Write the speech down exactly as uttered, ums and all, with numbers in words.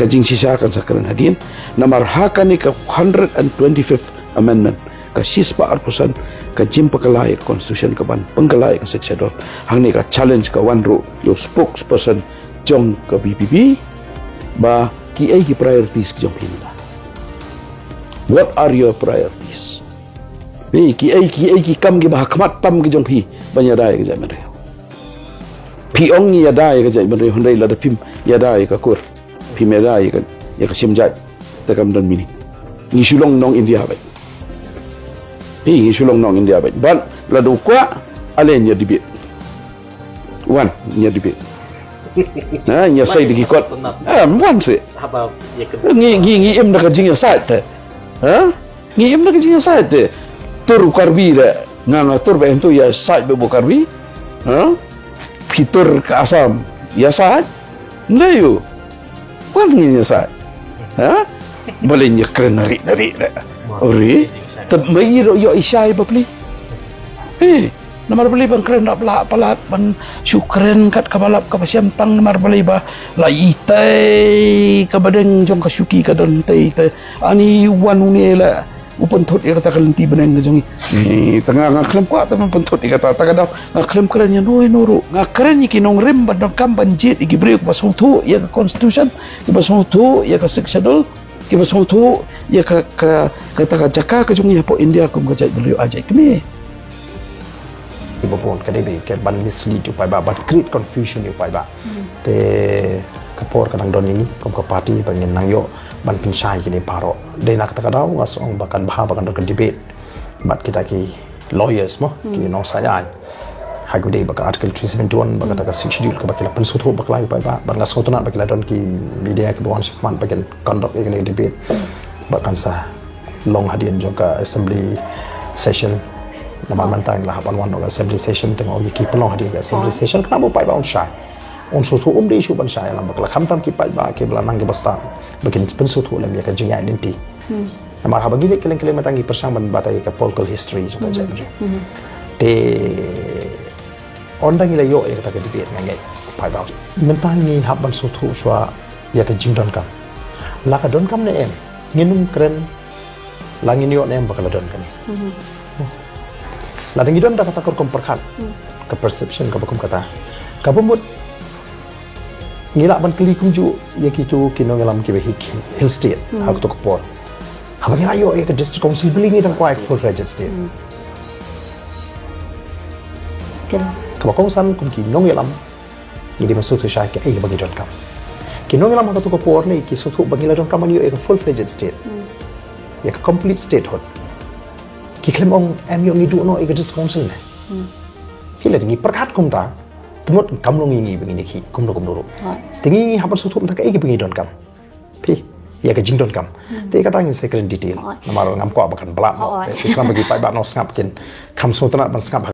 Ka jingshisha kan sa kren hadien. Namar ha kane ka hundred and twenty-fifth amendment, ka shispah arphew san, ka jingpynkylla ïa ka constitution, ka ban pynkylla ïa ka Sixth Schedule. Hangne ka challenge ka wan ruh ïa u spokesperson jong ka VPP, ba kiei ki priorities ki jong phi mynta. What are your priorities? Phi, kiei, kiei ki kam kiba ha khmat tam ki jong phi ban ïada ïa ka jaitbynriew? Phi ong ngi ïada ïa ka jaitbynriew, hynrei lada phim ïada ïa ka kur, phim ïada ïa ka, ïa ka shim jait, te kam don meaning. Ngi shu long nong India beit. Phi, ngi shu long nong India beit. Bad lada u kwah, ale ngi ïa debate. Wan, ngi ïa debate. Ha, ngi ïa sei da ki kot. Em, wan seh. Ngi, ngi, ngi im da ka jingïasaid te. Ha? Ngi im da ka jingïasaid te. Tur u Karbi de. Nga, nga tur ba hynrei ïasaid bad u Karbi. Ha? Phi tur ka Assam ïasaid. Nda ïu. Wan ngi ïasaid. Ha? Balei ngi kren nari nari de. Uri. Te ma i ruh ïoh i shai bapli. Hei. Namar balei ban kren da palat palat, ban shu kren kat kaba lap kaba shem tang, namar balei ba la itei kaba deng jong ka shuki ka don tei te. Ani wan une la u pynthut ïa kata ka lynti bneng ka jong i. Eh, te nga, nga khlem kwah te ban pynthut ïa kata, ta ka daw nga khlem kren ïa no ïa no ruh. Nga kren ïa ki nongrim ban donkam ban jied ïa ki briew kiba sngewthuh ïa ka constitution, kiba sngewthuh ïa ka Sixth Schedule, kiba sngewthuh ïa ka, ka, kata ka jaka ka jong i hapoh India kum ka jaitbynriew, a jait kmie. Kiba bun ka dei ba ka ban mislead ïa u paidbah, ban create confusion ïa u paidbah. Te ka por ka dang don ïa ngi kum ka party ba ngin nang ïoh ban pynshai kine baroh. Dei na kata ka daw nga sngew ba kan bha ba kan don ka debate bad kita ki lawyers mo, ki nongshai aiñ. Ha kaba dei ba ka Article three seventy-one, ba kata ka Sixth Schedule kaba ki la pynsngewthuh bakla ïa u paidbah, bad nga sngewtynnat ba ki la don ki media kiba wan shakhmat ba kin conduct ïa kane ka debate. Ba kan sa long hadien jong ka assembly session. Namar mynta ngi la hap ban wan ha ka assembly session, te nga ong ïa ki pynlong hadien ka assembly session, khnang ba u paidbah un shai. Un sngewthuh, um dei shuh ban shai alam bakla, khamtam ki paidbah kiba la nang kiba stad ba kin pynsngewthuh lem ïa ka jingïaid lynti. Namar haba ngi leit kylleng kylleng mynta ngi pyrshang ban batai ïa ka political history jong ka jaitbynriew. Te ynda ngi la ïoh ïa kata ka debate nga ngeit paidbah mynta ngi hap ban sngewthuh shuwa ïa ka jingdonkam. La ka donkam ne em, ngin ym kren la ngin ïoh ne em ba ka la don kane. Lada ngi don da kata ka rukom pyrkhat, ka perception kaba kum kata, kaba mut ngi lah ban kylli kumjuh ïa kito ki nongïalam kiba hi Hill State ha kato ka por. Haba ngi la ïoh ïa ka District Council, balei ngi dang kwah ïa ka full fledged state? Kaba kongsan kum ki nongïalam ngi dei ban sngewthuh shai kaei kaba ngi donkam. Ki nongïalam ha kato ka por ne ki sngewthuh ba ngi la donkam ban ïoh ïa ka full fledged state, ïa ka complete statehood. Ki khlem ong em ïoh ngi duh noh ïa ka District Council ne. Hi lada ngi pyrkhat kumta, te mut kam long ïa ngi ba ngin ïakhih kumno kumno ruh. Te ngi, ngi hap ban sngewthuh mynta kaei kaba ngi donkam. Phi, ïa ka jingdonkam. Te kata ngin sa kren detail. Namar ngam kwah ba kan blat noh. Te sa kren ba ki paidbah nong sngap kin kham sngewtynnat ban sngap.